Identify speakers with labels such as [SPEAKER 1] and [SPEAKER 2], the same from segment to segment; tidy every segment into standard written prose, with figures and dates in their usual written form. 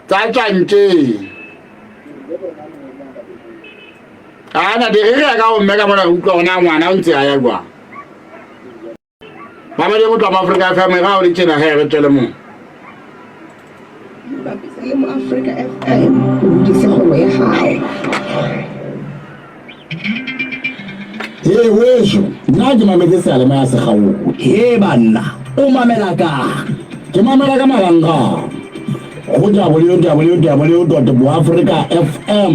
[SPEAKER 1] Tsa tjantjeng. Ana di re re ka o mme ka mona re utlwa ona ngwana o ntse a ya jwang. Mamedi motho wa Afrika FM ga o le tjena he re tswele mong.
[SPEAKER 2] Bapisa le Moafrika FM o hodise kgwebo ya hao.
[SPEAKER 1] He weso, nna ke mametse seyalemoya se kgaoha.
[SPEAKER 3] He banna, o mamela kang?
[SPEAKER 1] Ke mamela ka marangrang go www dot boafrikafm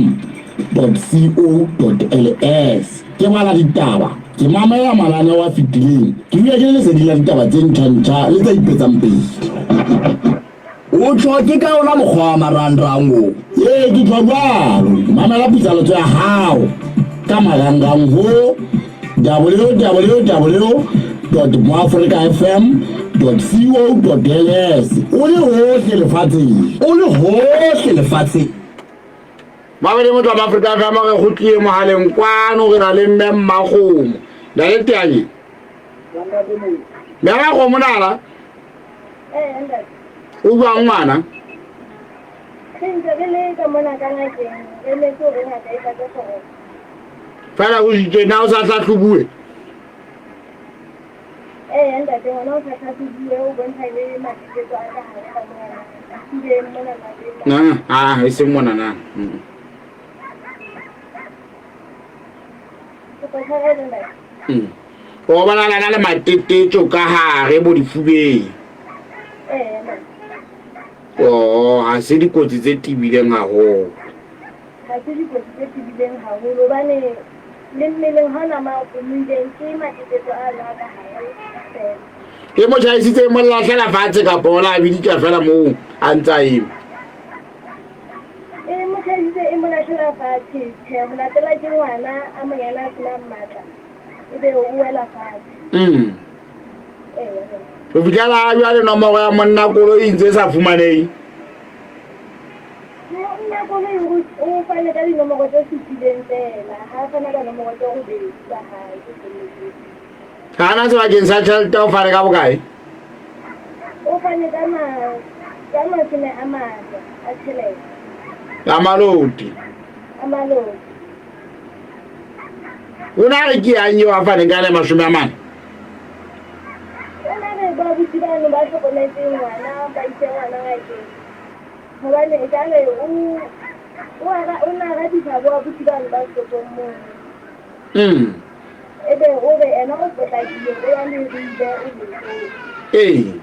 [SPEAKER 1] dot co dot ls. Ke bala ditaba, ke mamela mananeo a fetileng, ke dula ke le leseding la ditaba tse ntjha-ntjha le tse ipetsang pele.
[SPEAKER 3] O tjho ke ka ona mokgwa wa marangrang o?
[SPEAKER 1] Ee, ke tjho jwalo. Mamela puisanotso ya hao ka marangrang ho www dot moafrikafm dot co dot ls o le hohle lefatsheng.
[SPEAKER 3] O le hohle lefatsheng.
[SPEAKER 1] Mamedi motho wa Afrika FM re kgutliye mohaleng kwano re na le mme Mmakgomo. Ntate Teanye. Mme Mmakgomo nala. O jwang ngwana?
[SPEAKER 4] Re ntse re le ka mona ka ngakeng, re emetse hore ngaka e tlatse foromo.
[SPEAKER 1] Fela o itse na o sa hlahlobuwe?
[SPEAKER 4] Ee ntate, ngwana o sa hlahlobuwe, o bontsha e le matetsetso a ka hare ka monana, difubeng mona maleng.
[SPEAKER 1] Na, ah, e seng mona na.
[SPEAKER 4] Kopa tshwarelo ntate.
[SPEAKER 1] O bonala na le matetetso ka hare bo difubeng.
[SPEAKER 4] Ee ntate.
[SPEAKER 1] Oh, ha se dikotsi tse tebileng haholo.
[SPEAKER 4] Ha se dikotsi tse tebileng haholo hobane le mmeleng ha ona ma omileng ke matetetso a jwa ka hare fela.
[SPEAKER 1] Ke mo tjhaisitse mo lahlela fatshe kapa o la bidika fela moo a ntse a eme.
[SPEAKER 4] E mo tjhaisitse e mo lahlela fatshe tjhe ho latela ke ngwana a monyane a senang matla ebe o wela fatshe. Ee.
[SPEAKER 1] Ho fihlela jwale nomoro ya monna koloi e ntse e sa fumanehe.
[SPEAKER 4] Monna koloi o fane ka dinomoro tse supileng feela, ha a fana ka nomoro tse robedi tsa hae tse felletseng.
[SPEAKER 1] Ha na sebakeng sa tjhelete o fane ka bokae?
[SPEAKER 4] O fane ka ma ka 40 a tjhelete.
[SPEAKER 1] A maloti.
[SPEAKER 4] A maloti.
[SPEAKER 1] O na re ke yang eo a faneng ka le 40?
[SPEAKER 4] O na re ba buti bano ba hlokometseng ngwana ba ise ngwana ngakeng. Hobane ekare o o ara o na ratisa bo abuti bano ba shopong mono. Ebe o re ena o potlakile o ya Leribe o letse.
[SPEAKER 1] Ee.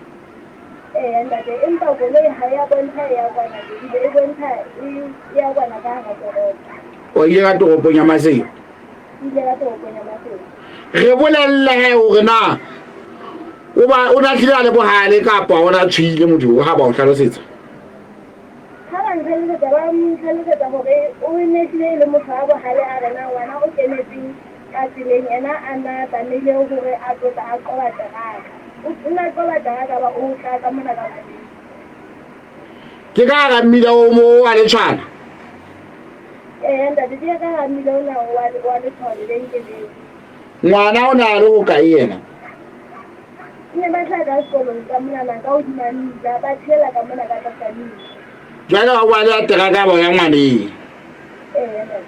[SPEAKER 4] Ee ntate, empa koloi ha ya bontsha e ya kwana Leribe, e bontsha e ya kwana ka hara toropo.
[SPEAKER 1] O ile ka toropong ya Maseru?
[SPEAKER 4] Ile ka toropong ya Maseru.
[SPEAKER 1] Re bolelle he hore na o ba o na hlile a le bohale kapa o na tshwile motho o ha ba o hlalosetsa.
[SPEAKER 4] Ha ba ntlhalosetsa, ba ntlhalosetsa hore o ne hlile e le motho a bohale a re na ngwana o kenetseng ka tseleng ena a na tlamehile hore a tlo tla a qoba teraka. O na qoba teraka ba o tla ka mona ka maleng.
[SPEAKER 1] Ke ka hara mmila o mo wa Letshwana?
[SPEAKER 4] Ee ntate, ke ka hara mmila ona wa Letshwana lebenkeleng.
[SPEAKER 1] Ngwana o ne a le hokae yena?
[SPEAKER 4] Ne ba tla ka sekolong ka monana ka hodima mmila, ba tshela ka mona ka tlasa mmila.
[SPEAKER 1] Jwale wa bua le ya teraka ba ya ngwaneng.
[SPEAKER 4] Ee ntate.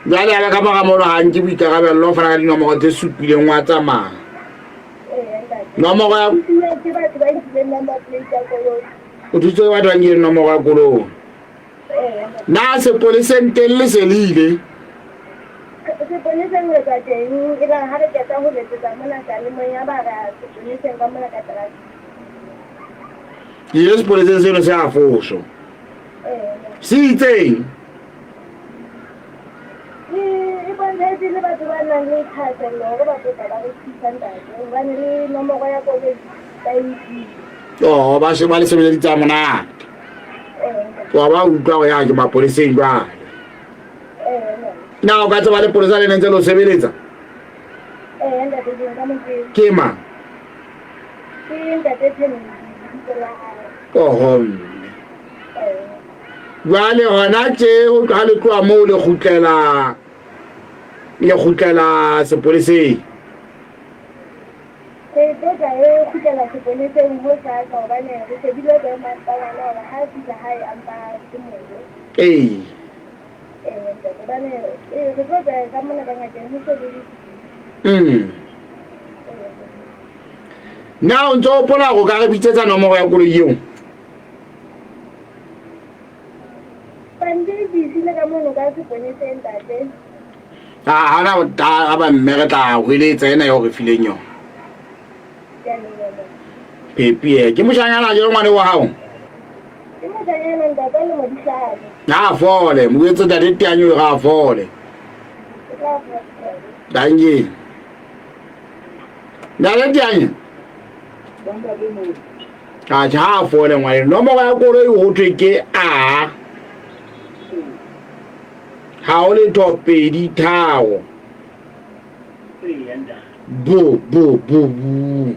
[SPEAKER 1] Jwale ya ba ka mora mono ha nke boikarabello o fana ka dinomoro tse supileng wa tsamaya.
[SPEAKER 4] Ee ntate.
[SPEAKER 1] Nomoro ya
[SPEAKER 4] O thusitswe ke batho ba nkileng number plate ya koloi.
[SPEAKER 1] O thusitswe ke batho ba nkileng nomoro ya koloi.
[SPEAKER 4] Ee ntate.
[SPEAKER 1] Na sepoleseng teng le se le ile?
[SPEAKER 4] Sepoleseng re tswa teng, e bang ha re qeta ho letsetsa mona seyalemoyeng ya ba re ya sepoleseng ka mona ka terata.
[SPEAKER 1] Ke ile sepoleseng seno se a foso.
[SPEAKER 4] Ee.
[SPEAKER 1] Se itseng?
[SPEAKER 4] E bontshahetse le batho ba nang le thahasello hore ba tlo tla ba re thusa ntate, hobane le nomoro ya koloi ba e nkile.
[SPEAKER 1] Oh, ba se ba le sebeleditse ha monate.
[SPEAKER 4] Ee.
[SPEAKER 1] Wa ba utlwa hore ya ke mapoleseng jwale. Na o ka tseba lepolesa le ne ntse le o sebeletsa?
[SPEAKER 4] Ee ntate, ke nka mo tseba.
[SPEAKER 1] Ke mang?
[SPEAKER 4] Ke ntate Thembi, lebitso la hae.
[SPEAKER 1] Oho mme. Jwale hona tje o tloha le tloha moo le kgutlela le kgutlela sepoleseng.
[SPEAKER 4] Re tlo tla re kgutlela sepoleseng hosasa hobane re shebile boemo ba ngwana hore ha a fihla hae a mpa a se mobe.
[SPEAKER 1] Ee.
[SPEAKER 4] Ee ntate, hobane ee re tlo tla ka mona ka ngakeng ho se le
[SPEAKER 1] Mm. Na o ntse o hopola hore o ka re bitsetsa nomoro ya koloi eo?
[SPEAKER 4] Pampiri ke isile ka mono ka seponeseng ntate.
[SPEAKER 1] A ha ona ba mme re tla hweletsa ena eo re fileng yona.
[SPEAKER 4] Ke a leboha.
[SPEAKER 1] Pepi e ke moshanyana ke ngwane wa hao?
[SPEAKER 4] Ke moshanyana ntate a lemo di hlano.
[SPEAKER 1] Ha fole, mo etse ntate Teanyo ga fole.
[SPEAKER 4] Ke tla fola.
[SPEAKER 1] Danke. Ntate Teanyo. Atjhe ha fole ngwane. Nomoro ya koloi ho thwe ke A. Ha o letho 2 3. Bo bo bo bo.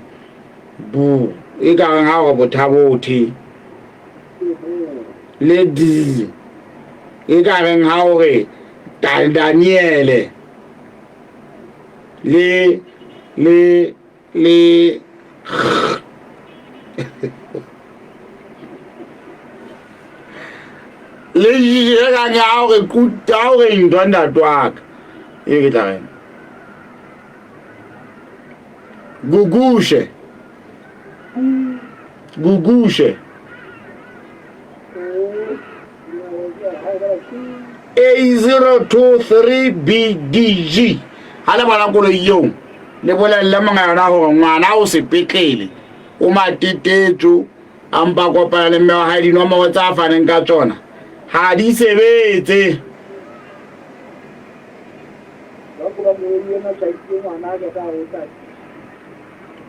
[SPEAKER 1] Bo e ka reng ha gore bothabothe. Le D e ka reng ha gore Daniele. Le le le le e kang ya gore kuta gore ntwa ntate wa ka e ke tla reng gugushe gugushe A023 BDG ga le bona koloi eo le bolelele monga yona gore ngwana o sepetlele o matetetso a mpa kopana le mme wa gae dinomoro tsa a faneng ka tsona ga di sebetse.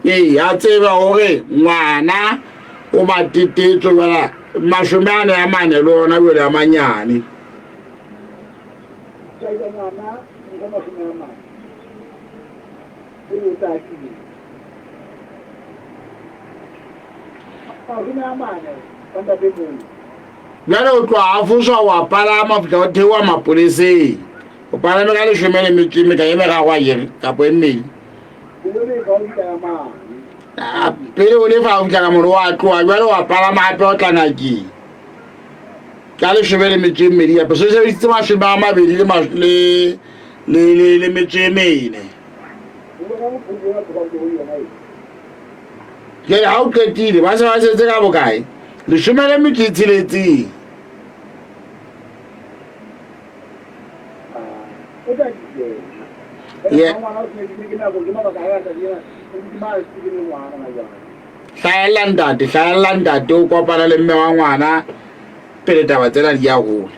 [SPEAKER 1] Ee, a tseba gore ngwana o matetetso jala 44 le ona jale a manyane. Bjale o tloga a foswa wa palama fihla o theoa mapoleseng. O palame ka 15 e meraro a jere kapo e mmedi. Pele o lefa o fihla ka molo wa tloga jwale wa palama gape o tla ngakeng ka 12 gape se sebedisitse 24. Jale ga o qetile ba se ba setse ka bokae? 16. Hlaella ntate, hlaella ntate o kopana le mme wa ngwana pele taba tsena di ya hole.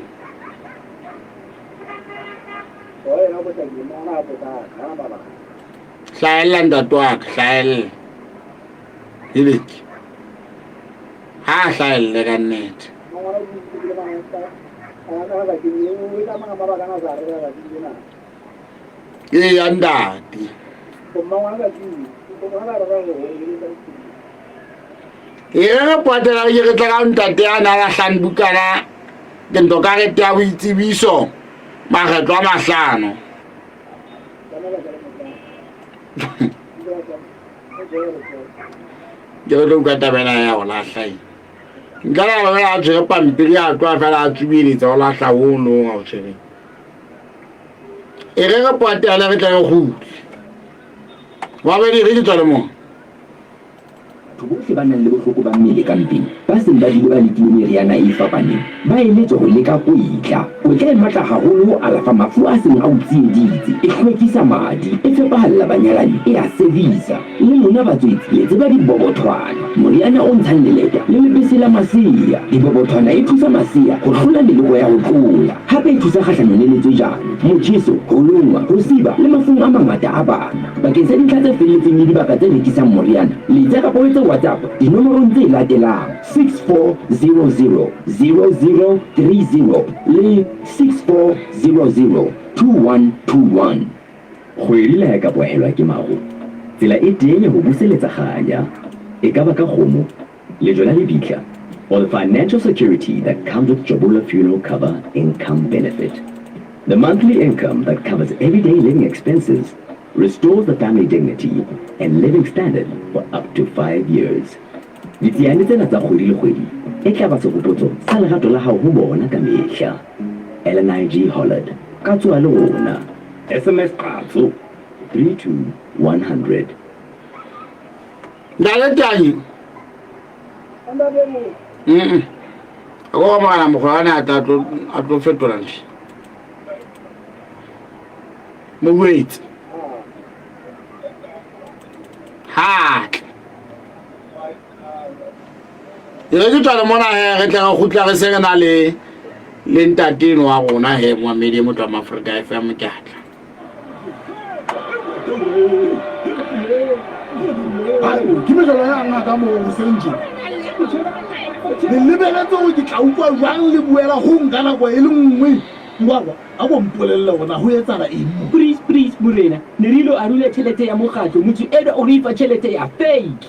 [SPEAKER 1] Hlaella ntate wa ka, hlaella. Eleke. Ha hlaelle ka nnete. Ee ntate. E re re patela ke re tla ka ntate a na lahlang bukana ke nto karete ya boitsebiso makgetlo a mahlano. Ke re tlo utlwa taba ena ya go lahla e. Nka la fela a tshwere pampiri a tloa fela a tsubeletsa o lahla o nong a o tshwereng. E re re patele re tle re kgutle. Babedi re ke tswa le mona.
[SPEAKER 3] Batho bohle ba nang le bohloko ba mmele ka mpeng, ba seng ba bile ba lekile meriana e fapaneng, ba eletswa ho leka kwetla. Kwetla e matla haholo ho alafa mafu a seng a o tsieditse, e hlwekisa madi, e tshepahalla banyalani, e a servisa. Le lona batswetsi le tseba dibobothwana, moriana o ntshang leleta le lebese la masea. Dibobothwana e thusa masea ho hlola meloko ya ho tlola. Hape e thusa kgahlanong le letswejane, motjheso, ho longwa, ho siba le mafung a mangata a bana. Bakeng sa dintlha tse felletseng le dibaka tse rekisang moriana, letsa kapa o etse WhatsApp dinomorong tse latelang, 6400 0030 le 6400 2121. Kgwedi le ha e ka kwahelwa ke maru, tsela e teng ya ho buseletsa kganya, e ka ba ka kgomo, lejwe la lebitla, or the financial security that comes with Jabula Funeral Cover Income Benefit. The monthly income that covers everyday living expenses, restores the family dignity, and living standard for up to 5 years. Ditsiane tsena tsa kgwedi le kgwedi e tla ba sehopotso sa lerato la hao ho bona ka mehla. LNIG Hollard, ka tsoha le rona. SMS Qatso 32100.
[SPEAKER 1] Ntate Tanyi. Mm. Go amogela mogolwane a tla a tlo fetola ntho. Mo wait. Ha. E re ke tswale mona he re tle re kgutla re se re na le le ntate eno wa rona he moamedi e motho wa Mafrika FM ke atla.
[SPEAKER 5] Ke mejalo ya ngaka mo hoseng tje. Le lebeletse hore ke tla utlwa jwang le buela ho nka nako e le nngwe. Ngwakwa, a ko mpolelle hore na ho etsahala eng mo.
[SPEAKER 3] Please please morena, ne re ilo arula tjhelete ya mokgatlo, motho enwa o re fa tjhelete ya fake.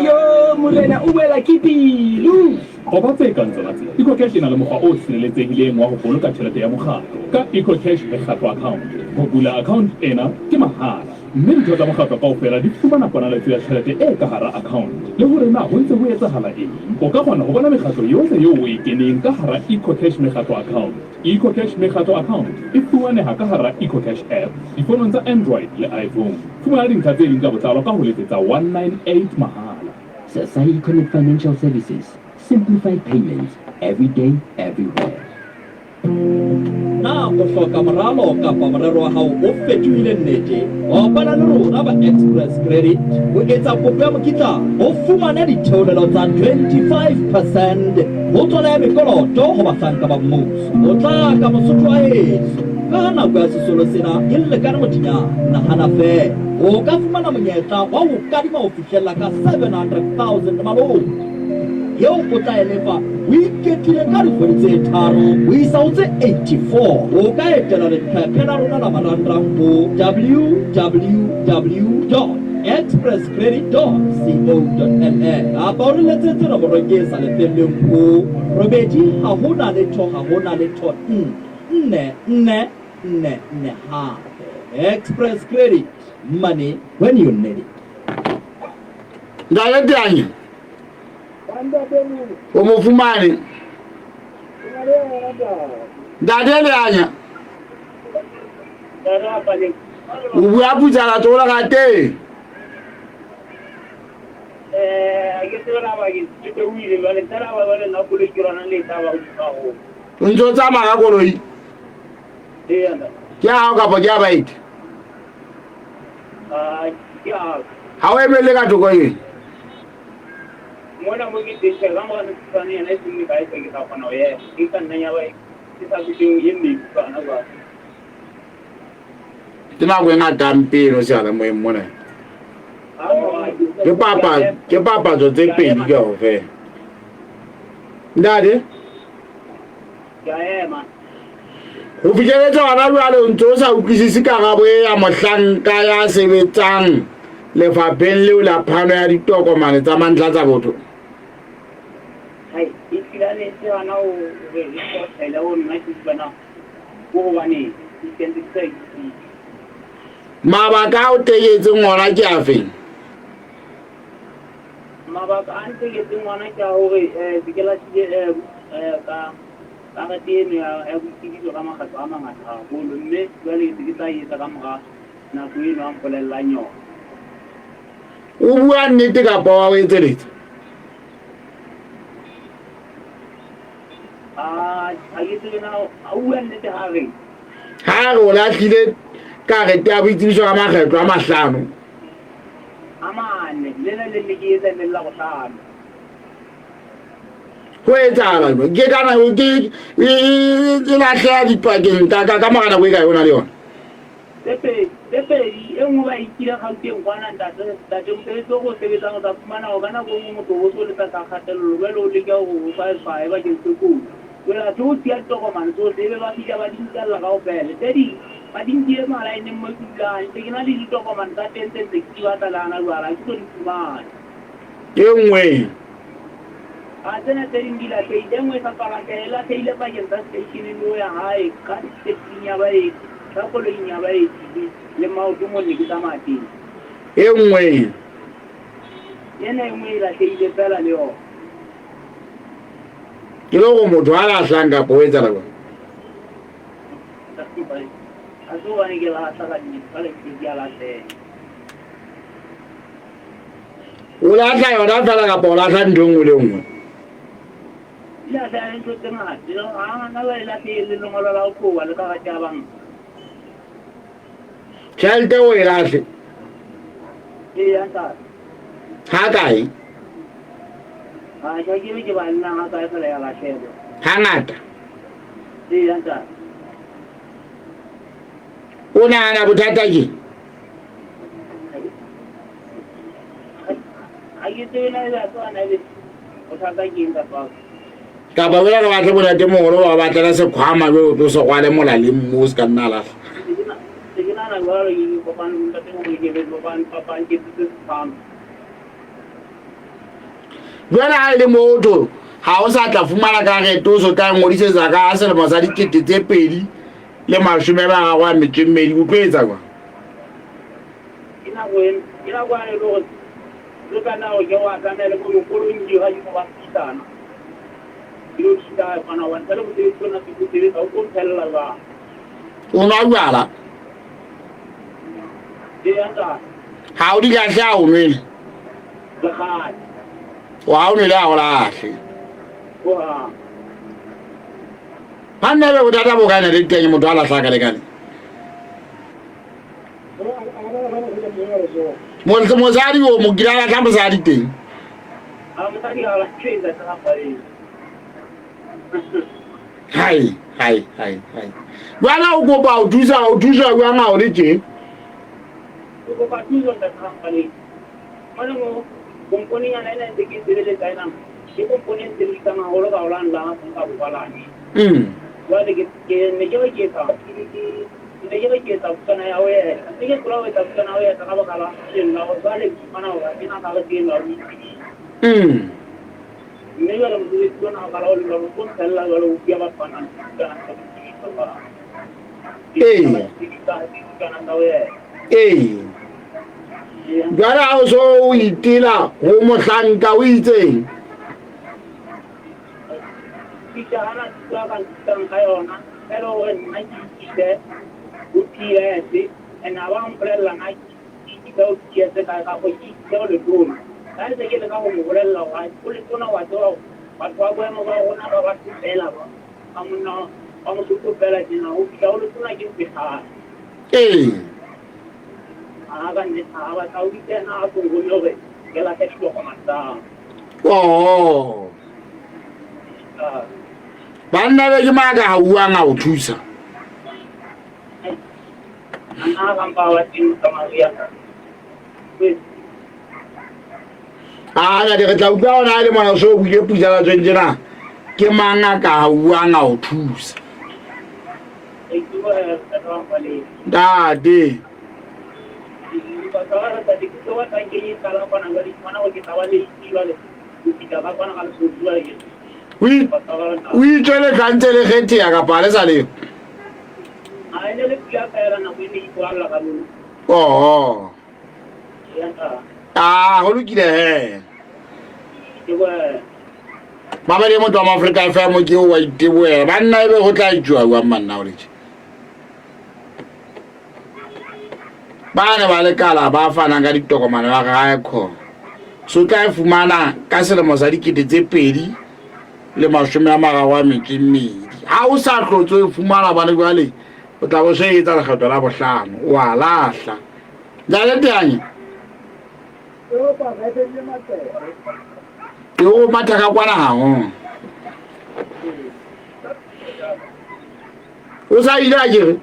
[SPEAKER 3] Yo morena o wela ke pelo.
[SPEAKER 6] Qoba tse kang tsona tsena. EcoCash e na le mokgwa o sireletsehileng wa ho boloka tjhelete ya mokgatlo ka EcoCash Mekgatlo Account. Ho bula account ena ke mahala, mme ditho tsa mokgatlo kaofela di fumana ponaletso ya tjhelete e ka hara account le hore na ho ntse ho etsahala eng. O ka kgona ho bona mekgatlo yohle eo o e keneng ka hara EcoCash Mekgatlo Account. EcoCash Mekgatlo Account e fumaneha ka hara EcoCash app difonong tsa Android le iPhone. Fumana dintlha tse ding ka botlalo ka ho letsetsa 198 mahala.
[SPEAKER 3] Sasai Connect Financial Services, simplified payments, every day, everywhere.
[SPEAKER 7] Na o hloka moralo kapa morero wa hao o fetohile nnete? Kopana le rona ba Express Credit ho etsa kopo ya mokitlane o fumane ditheolelo tsa 25 percent ho tswala ya mekoloto ho bahlanka ba mmuso. O tla ka Mosotho wa heso ka ha nako ya sesolo sena e lekane mothinyana. Nahana feela, o ka fumana monyetla wa ho kadima ho fihlella ka 700,000 malome eo o tla e lefa o iketlile ka dikgwedi tse tharo ho isa ho tse 84. O ka etela leqephe la rona la marangrang ho www expresscredit co la kapa o re letsetse nomorong e sa lefellweng ho robedi ha ho na letho ha ho na letho nne nne nne nne hape. Express Credit, money when you need it.
[SPEAKER 1] Ntate Teanya, o mo fumane. Ntate Leanya, o bua putsa la tsola ka teng. O ntse o tsamaya ka koloi? Ke ya hao kapa ke ya baeti? Ha o emelle ka thoko eng?
[SPEAKER 8] Mona mo ke teng ka mora sefofane yena e seng mekae ke tla kgona ho ema. E ka nna ya ba ke sa fihleng e mmedi bana ba.
[SPEAKER 1] Ke nako e ngata mpe eno seyalemoyeng mona. Ke papa ke papatso tse pedi kaofela. Ntate?
[SPEAKER 8] Ke a ema.
[SPEAKER 1] Ho fihleletse hona jwale o ntse o sa utlwisise karabo e ya mohlanka ya sebetsang lefapheng leo la phano ya ditokomane tsa mantlha tsa botho.
[SPEAKER 8] Hai, e tlile hona ho re e qoqele ho nna ke utlwa na ke hobaneng ke sentse ke sa e utlwisise.
[SPEAKER 1] Mabaka a o teketseng ona ke afeng?
[SPEAKER 8] Mabaka a nteketseng ona ke a hore se ke lahlile ka karete eno ya boitsebiso ka makgetlo a mangata haholo, mme jwale ke se ke tla e etsa ka mora nako eno a mpolellang yona.
[SPEAKER 1] O bua nnete kapa wa o etseletsa?
[SPEAKER 8] Ha ke tsebe na o bua nnete ha reng.
[SPEAKER 1] Ha re o lahlile karete ya boitsebiso ka makgetlo a mahlano.
[SPEAKER 8] A mane, lena le le ke etsa le la bohlano.
[SPEAKER 1] Ho etsahala jwang? Ke ka nako ke e lahleha dipakeng ka ka mora nako e kae o na le yona?
[SPEAKER 8] Tse pedi, tse pedi, e nngwe ba e nkile Gauteng kwana ntate, ntate mosebetsi o re o sebetsang o tla fumana hore ka nako e nngwe motho o so le tlasa kgatello jwale o leka hore o swaeswae bakeng se kotsi. Jwale athe o siya ditokomane tsohle ebe ba fihla ba di nkella kaofela. Tse ding ba di nkile malaeneng mo ke dulang ntse ke na le ditokomane tsa teng tse ntse ke di batla le hana jwale ha ke so di fumane.
[SPEAKER 1] E nngwe.
[SPEAKER 8] A tsena tse ding di lahlehile. E nngwe e sa tswa lahleha, e lahlehile pakeng tsa seteishene le ho ya hae ka taxing ya baeti, ka koloing ya baeti le maoto mo ne ke tsamaya teng.
[SPEAKER 1] E nngwe.
[SPEAKER 8] Ena e nngwe e lahlehile fela le yona.
[SPEAKER 1] Ke le gore motho a lahlang kapa o etsala jwang?
[SPEAKER 8] Ha se hobane ke lahla ka nnete, jwale ke ke a lahleha.
[SPEAKER 1] O lahla yona fela kapa o lahla ntho e nngwe le e nngwe?
[SPEAKER 8] Di lahleha le ntho tse ngata. Ha na ba e lahlehile le lengolo la ho tloha le karata ya banka.
[SPEAKER 1] Tjhelete o e lahle?
[SPEAKER 8] Eya ntate.
[SPEAKER 1] Ha kae?
[SPEAKER 8] Ha ke ke ke ba nna ha kae fela ya lahleha.
[SPEAKER 1] Hangata.
[SPEAKER 8] Eya ntate.
[SPEAKER 1] O nahana bothata ke?
[SPEAKER 8] Ha ke tsebe na ebe a tseba na ebe bothata ke eng kapa
[SPEAKER 1] Kapa wena re batle bontate moholo ba batlela sekhwama be o tlo se rwale molaleng mo se ka nna lahla.
[SPEAKER 8] Se ke nahana jwalo ke kopane le ntate hore ke be kopane fapang ke tsitse sekhwama.
[SPEAKER 1] Jwale ha e le motho ha o sa tla fumana karete o so tla ngodisetsa ka selemo sa 2032 o tlo etsa jwang?
[SPEAKER 8] Ke nako e ke nako e le hore le ka nna o ke wa tsamaya le kolong di ga di ba fitana. Ke lo tshita kwana wa ntle le mosebetsi ona ke sebetsa o tlo mphella jwang?
[SPEAKER 1] O nwa jwala?
[SPEAKER 8] Ee, ntate.
[SPEAKER 1] Ha o di lahle ha o nwele?
[SPEAKER 8] Le kgale.
[SPEAKER 1] O ha o nwele ha o lahle.
[SPEAKER 8] Hohang.
[SPEAKER 1] Banna ebe bothata bo kae le teng motho a lahla ka lekane? Mosadi o mo kile a lahla mosadi teng. Hai, hai, hai, hai. Jwale o kopa o thusa, o thusa jwang ha o le tje?
[SPEAKER 8] Ke kopa thuso ntate Rampaleng. Mane mo komponinyana ena ntse ke sebeletsa ena, ke komponi e nsebedisang haholo ka holane la Afrika Borwa lane. Jwale ke ke ne ke re ke etsa ne ke re ke etsa bukana ya ho eta. Ntse ke tlola ho etsa bukana ya ho eta ka baka la leng la hore jwale ke fumana hore ha ke na karete eno ya ho itshedisa. Mme jwale mosebetsi ona o qala o le jwalo, o tlo mphella jwale ho bua batho ba nang le dibukana tsa boitsebiso jwang.
[SPEAKER 1] Ee.
[SPEAKER 8] Dibukana tsa ho eta.
[SPEAKER 1] Ee. Jwale ha o so o itela ho mohlanka o itseng?
[SPEAKER 8] Titjha hana thuto a ka nthutang ka yona e le hore nna ke ikise ho PS and a ba mpolella na ke ikise ho PS kae kapa ke ikise ho letona. Ka ntse ke leka ho mo bolella hore ho letona wa tseba hore batho ba boemo ba rona ba batho feela ba ba monna ba Mosotho feela tjena ho fihla ho letona ke ntho e thata.
[SPEAKER 1] Ee.
[SPEAKER 8] A ka nnete a batla ho bitsa ena a tlo hore ke lahle ditokomane tsa.
[SPEAKER 1] Oh. Banna be ke mang a ka hauwang a o thusa? A ntate re tla utlwa ona a le mona so o buile pusalatsweng tjena ke mang a ka hauwang a o thusa? Ntate. O itswe le tlantse le kgetheha kapa le sa leo? Oho. Ah, ho lokile he. Mamedi motho wa Afrika FM ke o wa itebohela. Banna ebe ho tla itšwa jwang manna o letse. Ba ne ba lekala ba fanang ka ditokomane ba re ha khona. So tla e fumana ka selemo sa 2032. Ha o sa hlotse o e fumana bane jwale o tla bo se etsa lekgetho la bohlano o a lahla. Jale teanye. Ke o matha ka kwana hao. O sa ile a kere.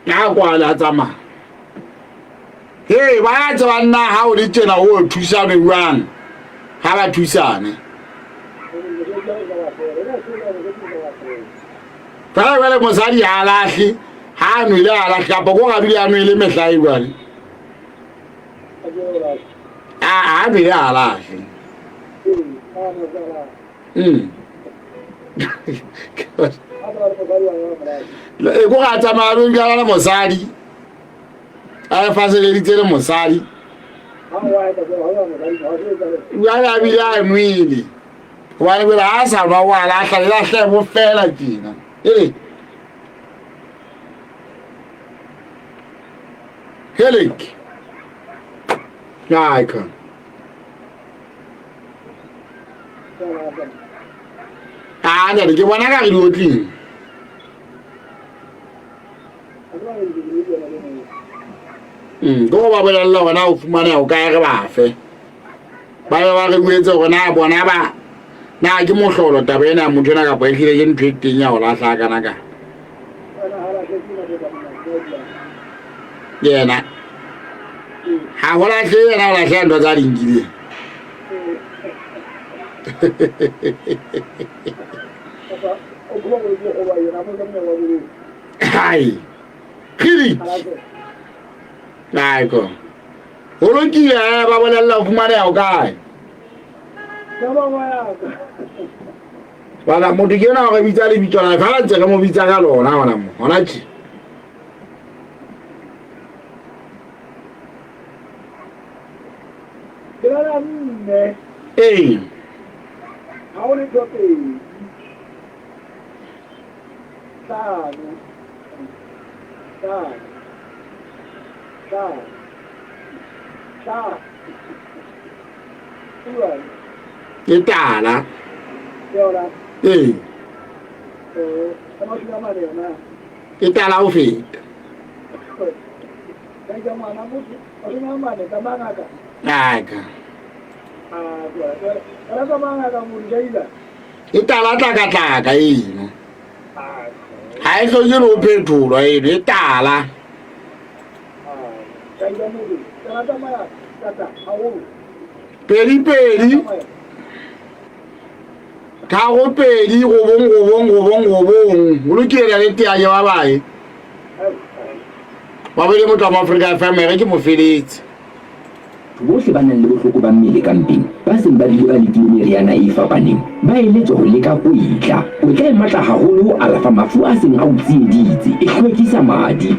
[SPEAKER 1] Ya kwala tsamaya. Hey, ba ya tseba nna ha o le tjena o thusane jwang? Ha ba thusane. Fela jwale mosadi ha lahle, ha a nwele a lahle kapa ko ga dule a nwele mehla e jwale. A a nwele a lahle. Mm. E ko ga tsamaya lo dula le mosadi a re faseleditse le mosadi jale a bile a nwele gobane bele ga a sa nwa o a latlha le latlhe bo fela tjena ele helek ai ka a ntate ke bona ka re di otleng ke go ba bolelela gona o fumaneya o kae re bafe ba be ba re buetse gore na bona ba na ke mohlolo taba ena ya motho ena kapa e hlile ke ntho e teng ya go lahla kana ka yena ga go latlhe yena o latlhela ntho tsa di nkileng. Hai kgidi ai ko go lokile eh, ba bolelela o fumaneya o kae bala motho ke ena gore bitsa lebitso la fa ntse re mo bitsa ka lona gona mo gona tše.
[SPEAKER 5] Ke bala nne.
[SPEAKER 1] Ee.
[SPEAKER 5] Ha o letho pedi. Hlano. Hlano. Hlano. Hlano. Utlwane.
[SPEAKER 1] Ke tala.
[SPEAKER 5] Ke yona.
[SPEAKER 1] Ee.
[SPEAKER 5] Eh, ka mashome a mane yona.
[SPEAKER 1] Ke tala ho feta. Aka. E tala tlaka-tlaka eno. Ha e hloke le ho phetholwa eno, e tala. Pedi pedi. Tharo pedi robong robong robong robong. Ho lokile le teanye ba bae. Ba bele motho wa Afrika FM re ke mo feletse.
[SPEAKER 3] Bohle ba nang le bohloko ba mmele ka mpeng, ba seng ba bile ba lekile meriana e fapaneng, ba eletswa ho leka kwetla. Kwetla e matla haholo ho alafa mafu a seng a o tsieditse, e hlwekisa madi, e.